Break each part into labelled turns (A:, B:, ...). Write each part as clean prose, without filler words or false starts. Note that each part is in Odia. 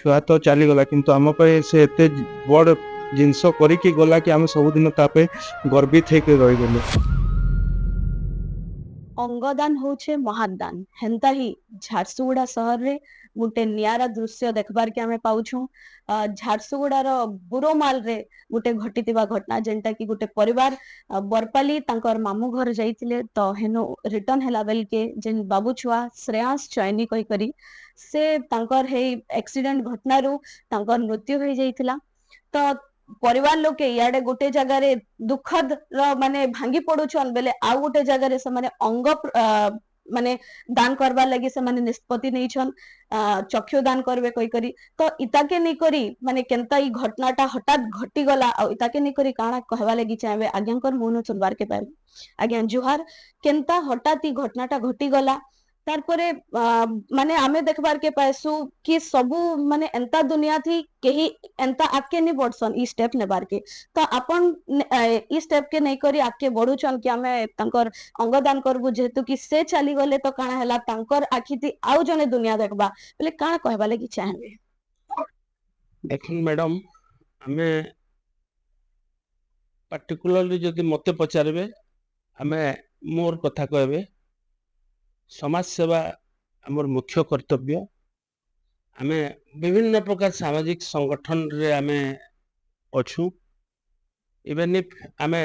A: ଛୁଆ ତ ଚାଲିଗଲା, କିନ୍ତୁ ଆମ ପାଇଁ ସେ ଏତେ ବଡ଼ ଜିନିଷ କରିକି ଗଲା କି ଆମେ ସବୁଦିନ ତା ପାଇଁ ଗର୍ବିତ ହେଇକି ରହିଗଲୁ।
B: ଅଙ୍ଗଦାନ ହଉଛେ ମହାଦାନ। ହେନ୍ତା ହିଁ ଝାରସୁଗୁଡା ସହରରେ ଗୋଟେ ନିଆରା ଦୃଶ୍ୟ ଦେଖବାର କେ ଆମେ ପାଉଛୁଁ। ଝାରସୁଗୁଡାର ବୁରୋମାଲରେ ଗୋଟେ ଘଟିଥିବା ଘଟଣା, ଯେନ୍ଟା କି ଗୋଟେ ପରିବାର ବରପାଲି ତାଙ୍କର ମାମୁଁ ଘର ଯାଇଥିଲେ, ତ ହେନୁ ରିଟର୍ନ ହେଲା ବେଲକେ ଯେନ୍ ବାବୁ ଛୁଆ ଶ୍ରେୟାଂଶ ଚୟନୀ କହିକରି ସେ ତାଙ୍କର ହେଇ ଆକ୍ସିଡେଣ୍ଟ ଘଟଣାରୁ ତାଙ୍କର ମୃତ୍ୟୁ ହେଇଯାଇଥିଲା। ତ ପରିବାର ଲୋକେ ଇଆଡେ ଗୋଟେ ଜାଗାରେ ଦୁଃଖଦ ର ମାନେ ଭାଙ୍ଗି ପଡୁଛନ୍ ବେଲେ, ଆଉ ଗୋଟେ ଜାଗାରେ ସେମାନେ ଅଙ୍ଗ ମାନେ ଦାନ କରବାର ଲାଗି ସେମାନେ ନିଷ୍ପତ୍ତି ନେଇଛନ୍, ଚକ୍ଷୁ ଦାନ କରିବେ କହିକରି। ତ ଇତାକେ ନେଇକରି ମାନେ କେନ୍ତା ଇ ଘଟଣାଟା ହଠାତ୍ ଘଟିଗଲା ଆଉ ଇତାକେ ନେଇକରି କାଣା କହିବା ଲାଗି ଚାହିଁବେ, ଆଜ୍ଞାଙ୍କର ମୁହଁନୁ ଶୁନବାର କେ ପାଇବୁ। ଆଜ୍ଞା ଜୁହାର। କେନ୍ତା ହଠାତ୍ ଇ ଘଟଣାଟା ଘଟିଗଲା, ତାରପରେ ମାନେ ଆମେ ଦେଖବାର କେ ପାଇସୁ କି ସବୁ ମାନେ ଏନ୍ତା ଦୁନିଆ ଥି କେହି ଏନ୍ତା ଆଗକେ ନି ବଢସନ୍ ଇ ଷ୍ଟେପ ନେବାର କେ। ତ ଆପଣ ଇ ଷ୍ଟେପ କେ ନେଇକରି ଆଗକେ ବଢୁଛନ୍ କି ଆମେ ତାଙ୍କର ଅଙ୍ଗଦାନ କରବୁ, ଯେହେତୁ କି ସେ ଚାଲିଗଲେ ତ କାଣା ହେଲା, ତାଙ୍କର ଆଖି ଥି ଆଉ ଜଣେ ଦୁନିଆ ଦେଖବା ବୋଲେ, କାଣା କହିବା ଲାଗି ଚାହିଁବେ?
C: ଦେଖୁন ମ୍ୟାଡମ, ଆମେ ପାର୍ଟିକୁଲାରଲି ଯଦି ମତେ ପଚାରିବେ, ଆମେ ମୋର କଥା କହିବେ, ସମାଜ ସେବା ଆମର ମୁଖ୍ୟ କର୍ତ୍ତବ୍ୟ। ଆମେ ବିଭିନ୍ନ ପ୍ରକାର ସାମାଜିକ ସଂଗଠନରେ ଆମେ ଅଛୁ। ଇଭେନ୍ if ଆମେ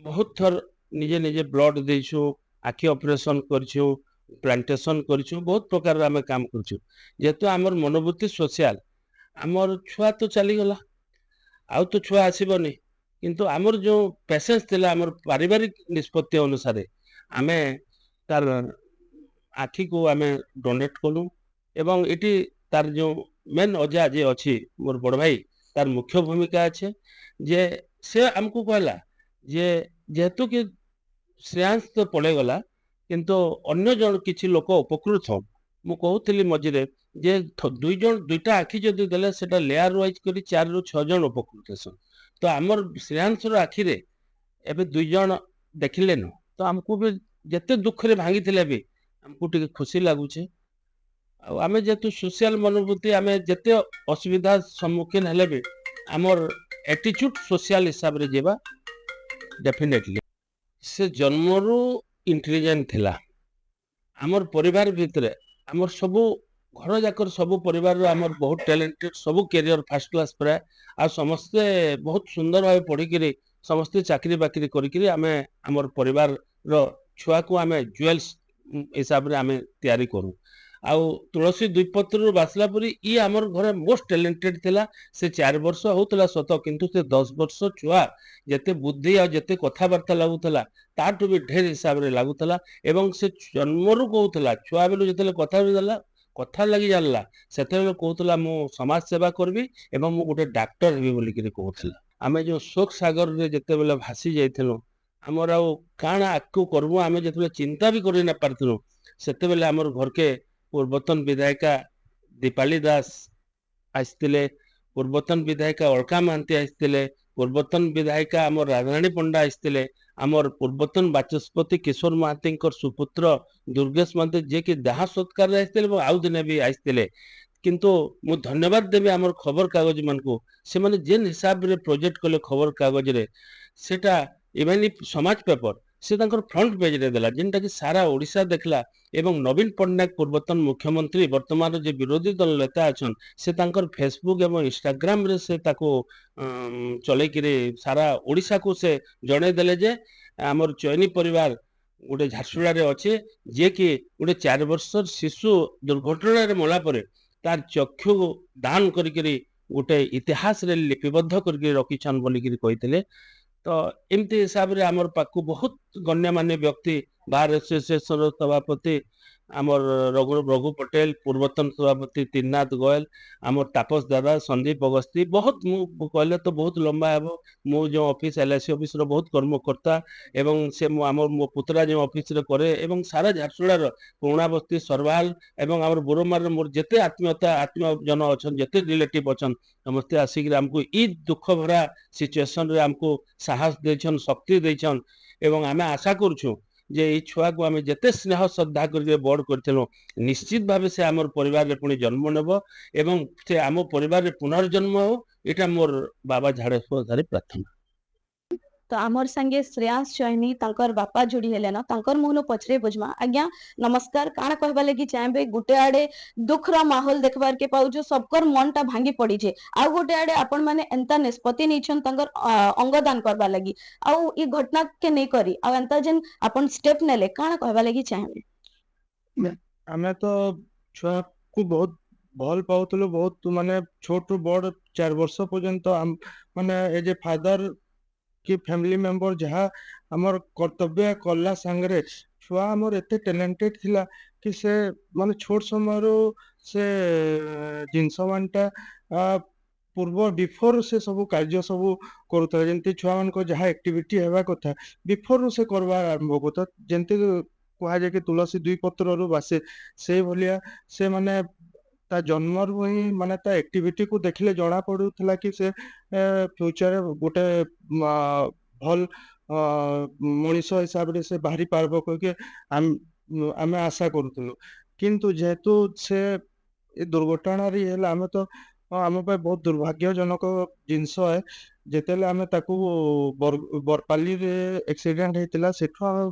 C: ବହୁତ ଥର ନିଜେ ନିଜେ ବ୍ଲଡ ଦେଇଛୁ, ଆଖି ଅପରେସନ କରିଛୁ, ପ୍ଲାଣ୍ଟେସନ କରିଛୁ, ବହୁତ ପ୍ରକାରର ଆମେ କାମ କରୁଛୁ। ଯେହେତୁ ଆମର ମନୋବୃତ୍ତି ସୋସିଆଲ, ଆମର ଛୁଆ ତ ଚାଲିଗଲା, ଆଉ ତ ଛୁଆ ଆସିବନି, କିନ୍ତୁ ଆମର ଯେଉଁ ପେସେନ୍ସ ଥିଲା, ଆମର ପାରିବାରିକ ନିଷ୍ପତ୍ତି ଅନୁସାରେ ଆମେ ତାର ଆଖିକୁ ଆମେ ଡୋନେଟ୍ କଲୁ। ଏବଂ ଏଠି ତାର ଯେଉଁ ମେନ୍ ଅଜା ଯିଏ ଅଛି, ମୋର ବଡ଼ ଭାଇ, ତାର ମୁଖ୍ୟ ଭୂମିକା ଅଛି ଯେ ସେ ଆମକୁ କହିଲା ଯେ ଯେହେତୁ କି ଶ୍ରେୟାଂଶ ତ ପଳେଇଗଲା, କିନ୍ତୁ ଅନ୍ୟ ଜଣ କିଛି ଲୋକ ଉପକୃତ ହଉ। ମୁଁ କହୁଥିଲି ମଝିରେ ଯେ ଦୁଇ ଜଣ ଦୁଇଟା ଆଖି ଯଦି ଦେଲେ, ସେଟା ଲେୟାର ୱାଇଜ କରି 4ରୁ 6 ଜଣ ଉପକୃତ ହେସନ୍। ତ ଆମର ଶ୍ରେୟାଂଶର ଆଖିରେ ଏବେ ଦୁଇ ଜଣ ଦେଖିଲେନ, ତ ଆମକୁ ବି ଯେତେ ଦୁଃଖରେ ଭାଙ୍ଗିଥିଲେ ବି ଆମକୁ ଟିକେ ଖୁସି ଲାଗୁଛେ। ଆଉ ଆମେ ଯେହେତୁ ସୋସିଆଲ ମନୋବୃତ୍ତି, ଆମେ ଯେତେ ଅସୁବିଧା ସମ୍ମୁଖୀନ ହେଲେ ବି ଆମର ଆଟିଚ୍ୟୁଡ ସୋସିଆଲ ହିସାବରେ ଯିବା। ଡେଫିନେଟଲି ସେ ଜନ୍ମରୁ ଇଣ୍ଟେଲିଜେଣ୍ଟ ଥିଲା। ଆମର ପରିବାର ଭିତରେ ଆମର ସବୁ ଘର ଯାକର ସବୁ ପରିବାରର ଆମର ବହୁତ ଟ୍ୟାଲେଣ୍ଟେଡ, ସବୁ କ୍ୟାରିୟର ଫାର୍ଷ୍ଟ କ୍ଲାସ ପ୍ରାୟ, ଆଉ ସମସ୍ତେ ବହୁତ ସୁନ୍ଦର ଭାବେ ପଢିକିରି ସମସ୍ତେ ଚାକିରି ବାକିରି କରିକିରି ଆମେ ଆମର ପରିବାରର ଛୁଆକୁ ଆମେ ଜୁଏଲ୍ସ ହିସାବରେ ଆମେ ତିଆରି କରୁ। ଆଉ ତୁଳସୀ ଦୁଇ ପତ୍ରରୁ ବାସିଲା ପରି ଇଏ ଆମର ଘରେ ମୋଷ୍ଟ ଟ୍ୟାଲେଣ୍ଟେଡ ଥିଲା। ସେ 4 ବର୍ଷ ହଉଥିଲା ସତ, କିନ୍ତୁ ସେ 10 ବର୍ଷ ଛୁଆ ଯେତେ ବୁଦ୍ଧି ଆଉ ଯେତେ କଥାବାର୍ତ୍ତା ଲାଗୁଥିଲା, ତାଠୁ ବି ଢେର ହିସାବରେ ଲାଗୁଥିଲା। ଏବଂ ସେ ଜନ୍ମରୁ କହୁଥିଲା, ଛୁଆ ବେଳୁ ଯେତେବେଳେ କଥା ଦେଲା, କଥା ଲାଗି ଜାଣିଲା, ସେତେବେଳେ କହୁଥିଲା, ମୁଁ ସମାଜ ସେବା କରିବି ଏବଂ ମୁଁ ଗୋଟେ ଡାକ୍ତର ହେବି ବୋଲିକିରି କହୁଥିଲା। ଆମେ ଯୋଉ ଶୋକ ସାଗରରେ ଯେତେବେଳେ ଭାସି ଯାଇଥିଲୁ, ଆମର ଆଉ କାଣା ଆଗକୁ କରିବୁ ଆମେ ଯେତେବେଳେ ଚିନ୍ତା ବି କରି ନ ପାରିଥିଲୁ, ସେତେବେଳେ ଆମର ଘରକେ ପୂର୍ବତନ ବିଧାୟିକା ଦୀପାଳି ଦାସ ଆସିଥିଲେ, ପୂର୍ବତନ ବିଧାୟିକା ଅଳକା ମହାନ୍ତି ଆସିଥିଲେ, ପୂର୍ବତନ ବିଧାୟିକା ଆମର ରାଧାରାଣୀ ପଣ୍ଡା ଆସିଥିଲେ, ଆମର ପୂର୍ବତନ ବାଚସ୍ପତି କିଶୋର ମହାନ୍ତିଙ୍କର ସୁପୁତ୍ର ଦୁର୍ଗେଶ ମହାନ୍ତି, ଯିଏକି ଦାହ ସତ୍କାରରେ ଆସିଥିଲେ ଏବଂ ଆଉ ଦିନେ ବି ଆସିଥିଲେ। କିନ୍ତୁ ମୁଁ ଧନ୍ୟବାଦ ଦେବି ଆମର ଖବର କାଗଜ ମାନଙ୍କୁ, ସେମାନେ ଯେନ୍ ହିସାବରେ ପ୍ରୋଜେକ୍ଟ କଲେ ଖବର କାଗଜରେ, ସେଟା ଇଭେନ୍ ସମାଜ ପେପର ସେ ତାଙ୍କର ଫ୍ରଣ୍ଟ ପେଜରେ ଦେଲା, ଯେନ୍ଟାକି ସାରା ଓଡ଼ିଶା ଦେଖିଲା। ଏବଂ ନବୀନ ପଟ୍ଟନାୟକ, ପୂର୍ବତନ ମୁଖ୍ୟମନ୍ତ୍ରୀ, ବର୍ତ୍ତମାନର ଯେ ବିରୋଧୀ ଦଳ ନେତା ଅଛନ୍, ସେ ତାଙ୍କର ଫେସବୁକ୍ ଏବଂ ଇନଷ୍ଟାଗ୍ରାମରେ ସେ ତାକୁ ଚଲେଇକିରି ସାରା ଓଡ଼ିଶାକୁ ସେ ଜଣେଇ ଦେଲେ ଯେ ଆମର ଚୟନୀ ପରିବାର ଗୋଟେ ଝାରସୁଗୁଡ଼ାରେ ଅଛି, ଯିଏକି ଗୋଟେ 4 ବର୍ଷର ଶିଶୁ ଦୁର୍ଘଟଣାରେ ମଲା ପରେ ତାର ଚକ୍ଷୁ ଦାନ କରିକିରି ଗୋଟେ ଇତିହାସରେ ଲିପିବଦ୍ଧ କରିକି ରଖିଛନ୍ ବୋଲିକିରି କହିଥିଲେ। ତ ଏମିତି ହିସାବରେ ଆମର ପାଖକୁ ବହୁତ ଗଣ୍ୟମାନ୍ୟ ବ୍ୟକ୍ତି, ବାର ଆସୋସିଏସନର ସଭାପତି ଆମର ରଘୁ ରଘୁ ପଟେଲ, ପୂର୍ବତନ ସଭାପତି ତିନାଥ ଗୋୟଲ, ଆମର ତାପସ ଦାଦା, ସନ୍ଦୀପ ଅଗସ୍ତି, ବହୁତ ମୁଁ କହିଲେ ତ ବହୁତ ଲମ୍ବା ହେବ। ମୁଁ ଯେଉଁ ଅଫିସ, ଏଲ୍ଆଇସି ଅଫିସର ବହୁତ କର୍ମକର୍ତ୍ତା ଏବଂ ସେ ମୁଁ ଆମର ମୋ ପୁତୁରା ଯେଉଁ ଅଫିସରେ କରେ ଏବଂ ସାରା ଝାରସୁଗୁଡ଼ାର ପୁରୁଣା ବସ୍ତି, ସରବାହାଲ ଏବଂ ଆମର ବୁରମାଲର ମୋର ଯେତେ ଆତ୍ମୀୟ ଜନ ଅଛନ୍, ଯେତେ ରିଲେଟିଭ ଅଛନ୍, ସମସ୍ତେ ଆସିକିରି ଆମକୁ ଇ ଦୁଃଖ ଭରା ସିଚୁଏସନରେ ଆମକୁ ସାହସ ଦେଇଛନ୍, ଶକ୍ତି ଦେଇଛନ୍। ଏବଂ ଆମେ ଆଶା କରୁଛୁ ଯେ ଏଇ ଛୁଆକୁ ଆମେ ଯେତେ ସ୍ନେହ ଶ୍ରଦ୍ଧା କରି ବଡ଼ କରିଥିଲୁ, ନିଶ୍ଚିତ ଭାବେ ସେ ଆମର ପରିବାରରେ ପୁଣି ଜନ୍ମ ନେବ ଏବଂ ସେ ଆମ ପରିବାରରେ ପୁନର୍ଜନ୍ମ ହଉ, ଏଇଟା ମୋର ବାବା ଝାଡ଼େଶ୍ୱର ପ୍ରାର୍ଥନା।
B: ତ ଆମର ସାଙ୍ଗେ ଶ୍ରେୟାଂଶ ଚୟନୀ ତାଙ୍କର ବାପା ଯୋଡି ହେଲେ ନା, ତାଙ୍କର ମୁହଁନୁ ପଚରେ ବୁଝମା। ଆଜ୍ଞା ନମସ୍କାର, କାଣା କହିବା ଲାଗି ଚାହିଁବେ? ଗୋଟେ ଆଡେ ଦୁଃଖର ମାହୋଲ ଦେଖବାର କେ ପାଉଛୁ, ସବକର ମନଟା ଭାଙ୍ଗି ପଡିଛେ, ଆଉ ଗୋଟେ ଆଡେ ଆପଣ ମାନେ ଏନ୍ତା ନିଷ୍ପତ୍ତି ନେଇଛନ୍ ତାଙ୍କର ଅଙ୍ଗଦାନ କରବା ଲାଗି, ଆଉ ଇ ଘଟଣା କେ ନେଇ କରି ଆଉ ଏନ୍ତା ଯେନ୍ ଆପଣ ଷ୍ଟେପ ନେଲେ, କାଣା କହିବା ଲାଗି ଚାହିଁବେ?
A: ଆମେ ତ ଛୁଆକୁ ବହୁତ ଭଲ ପାଉଥିଲୁ, ବହୁତ ମାନେ ଛୋଟରୁ ବଡ 4 ବର୍ଷ ପର୍ଯ୍ୟନ୍ତ ମାନେ ଏଜ ଏ ଫାଦର କି ଫ୍ୟାମିଲି ମେମ୍ବର ଯାହା ଆମର କର୍ତ୍ତବ୍ୟ କଲା ସାଙ୍ଗରେ, ଛୁଆ ଆମର ଏତେ ଟ୍ୟାଲେଣ୍ଟେଡ ଥିଲା କି ସେ ମାନେ ଛୋଟ ସମୟରୁ ସେ ଜିନିଷ ମାନଟା ପୂର୍ବ ବିଫୋର ସେ ସବୁ କାର୍ଯ୍ୟ ସବୁ କରୁଥିଲା। ଯେମିତି ଛୁଆମାନଙ୍କ ଯାହା ଆକ୍ଟିଭିଟି ହେବା କଥା, ବିଫୋରରୁ ସେ କରିବା ଆରମ୍ଭ କରୁଥିଲା। ଯେମିତି କୁହାଯାଏ କି ତୁଳସୀ ଦୁଇ ପତ୍ରରୁ ବାସେ, ସେଇଭଳିଆ ସେ ମାନେ ତା ଜନ୍ମରୁ ହିଁ ମାନେ ତା ଆକ୍ଟିଭିଟିକୁ ଦେଖିଲେ ଜଣା ପଡୁଥିଲା କି ସେ ଫ୍ୟୁଚରରେ ଗୋଟେ ଭଲ ମଣିଷ ହିସାବରେ ସେ ବାହାରି ପାରବ କହିକି ଆମେ ଆଶା କରୁଥିଲୁ। କିନ୍ତୁ ଯେହେତୁ ସେ ଏ ଦୁର୍ଘଟଣାରେ ହେଲା, ଆମେ ତ ଆମ ପାଇଁ ବହୁତ ଦୁର୍ଭାଗ୍ୟଜନକ ଜିନିଷ ଏ। ଯେତେବେଳେ ଆମେ ତାକୁ ବରପାଲିରେ ଆକ୍ସିଡେଣ୍ଟ ହେଇଥିଲା, ସେଠୁ ଆମେ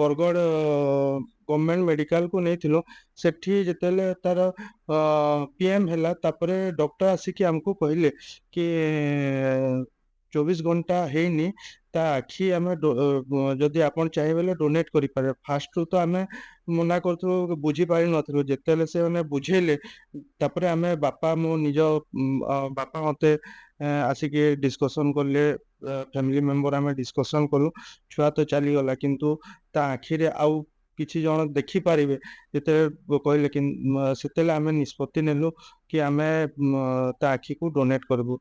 A: ବରଗଡ଼ ଗଭର୍ଣ୍ଣମେଣ୍ଟ ମେଡିକାଲକୁ ନେଇଥିଲୁ। ସେଠି ଯେତେବେଳେ ତାର ପିଏମ୍ ହେଲା, ତାପରେ ଡକ୍ଟର ଆସିକି ଆମକୁ କହିଲେ କି 24 ଘଣ୍ଟା ହେଇନି, ତା ଆଖି ଆମେ ଯଦି ଆପଣ ଚାହିଁବେ ଡୋନେଟ୍ କରିପାରିବେ। ଫାଷ୍ଟରୁ ତ ଆମେ ମନା କରୁଥିଲୁ, ବୁଝିପାରିନଥିଲୁ। ଯେତେବେଳେ ସେମାନେ ବୁଝେଇଲେ, ତାପରେ ଆମେ ବାପା ମୋ ନିଜ ବାପା ମତେ ଆସିକି ଡିସ୍କସନ କଲେ, ଫ୍ୟାମିଲି ମେମ୍ବର ଆମେ ଡିସ୍କସନ କଲୁ। ଛୁଆ ତ ଚାଲିଗଲା, କିନ୍ତୁ ତା ଆଖିରେ ଆଉ କିଛି ଜଣ ଦେଖିପାରିବେ ଯେତେବେଳେ କହିଲେ କି, ସେତେବେଳେ ଆମେ ନିଷ୍ପତ୍ତି ନେଲୁ କି ଆମେ ତା ଆଖିକୁ ଡୋନେଟ୍ କରିବୁ।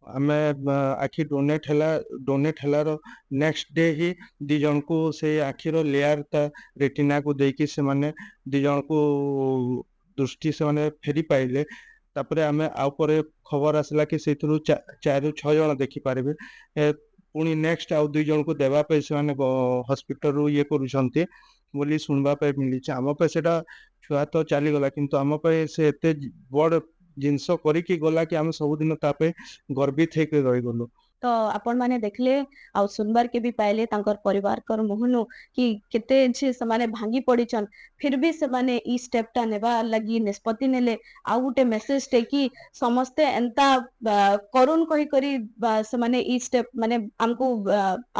A: ଆମେ ଆଖି ଡୋନେଟ୍ ହେଲା। ଡୋନେଟ୍ ହେଲାର ନେକ୍ସଟ ଡେ ହିଁ ଦି ଜଣକୁ ସେଇ ଆଖିର ଲେୟାର ତା ରେଟିନାକୁ ଦେଇକି ସେମାନେ ଦି ଜଣକୁ ଦୃଷ୍ଟି ସେମାନେ ଫେରି ପାଇଲେ। ତାପରେ ଆମେ ଆଉ ପରେ ଖବର ଆସିଲା କି ସେଇଥିରୁ 4ରୁ 6 ଜଣ ଦେଖିପାରିବେ। ପୁଣି ନେକ୍ସଟ ଆଉ ଦୁଇ ଜଣକୁ ଦେବା ପାଇଁ ସେମାନେ ହସ୍ପିଟାଲରୁ ଇଏ କରୁଛନ୍ତି ବୋଲି ଶୁଣିବା ପାଇଁ ମିଳିଛି। ଆମ ପାଇଁ ସେଟା ଛୁଆ ତ ଚାଲିଗଲା, କିନ୍ତୁ ଆମ ପାଇଁ ସେ ଏତେ ବଡ ଜିନିଷ କରିକି ଗଲା କି ଆମେ ସବୁଦିନ ତା ପାଇଁ ଗର୍ବିତ ହେଇକି ରହିଗଲୁ।
B: ତ ଆପଣ ମାନେ ଦେଖିଲେ ଆଉ ସୁନବାର କେ ବି ପାଇଲେ ତାଙ୍କର ପରିବାରକର ମୁହଁନୁ କି କେତେ ଯେ ସେମାନେ ଭାଙ୍ଗି ପଡିଛନ୍, ଫିର ବି ସେମାନେ ଇ ଷ୍ଟେପ ଟା ନେବା ଲାଗି ନିଷ୍ପତ୍ତି ନେଲେ। ଆଉ ଗୋଟେ ମେସେଜ ଟେ କି ସମସ୍ତେ ଏନ୍ତା କରୁନ୍ କହି କରି ସେମାନେ ଇ ଷ୍ଟେପ ମାନେ ଆମକୁ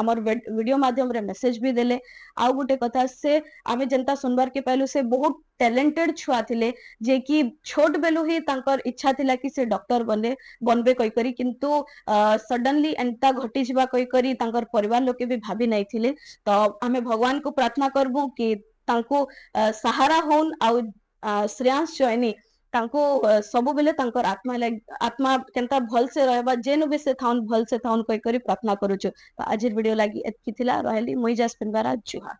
B: ଆମର ଭିଡିଓ ମାଧ୍ୟମରେ ମେସେଜ ବି ଦେଲେ। ଆଉ ଗୋଟେ କଥା, ସେ ଆମେ ଯେନ୍ତା ସୁନବାର କେ ପାଇଲୁ, ସେ ବହୁତ ଟ୍ୟାଲେଣ୍ଟେଡ ଛୁଆ ଥିଲେ, ଯେ କି ଛୋଟ ବେଲୁ ହିଁ ତାଙ୍କର ଇଚ୍ଛା ଥିଲା କି ସେ ଡକ୍ଟର ବନବେ କହି କରି। କିନ୍ତୁ ସଡନଲି ଏନ୍ତା ଘଟିଯିବା କହି କରି ତାଙ୍କର ପରିବାର ଲୋକେ ବି ଭାବି ନାଇଥିଲେ। ତ ଆମେ ଭଗବାନକୁ ପ୍ରାର୍ଥନା କରବୁ କି ତାଙ୍କୁ ସାହାରା ହଉନ୍ ଆଉ ଶ୍ରେୟାଂଶ ଚୟନୀ ତାଙ୍କୁ ସବୁବେଲେ ତାଙ୍କର ଆତ୍ମା କେନ୍ତା ଭଲସେ ରହିବା, ଯେନୁ ବି ସେ ଥାଉନ୍ ଭଲସେ ଥାଉନ୍ କହି କରି ପ୍ରାର୍ଥନା କରୁଛୁ। ତ ଆଜିର ଭିଡିଓ ଲାଗି ଏତକି ଥିଲା। ରହିଲି ମୁଇଁ ଜାସମିନ ବାରା, ଜୁହାର।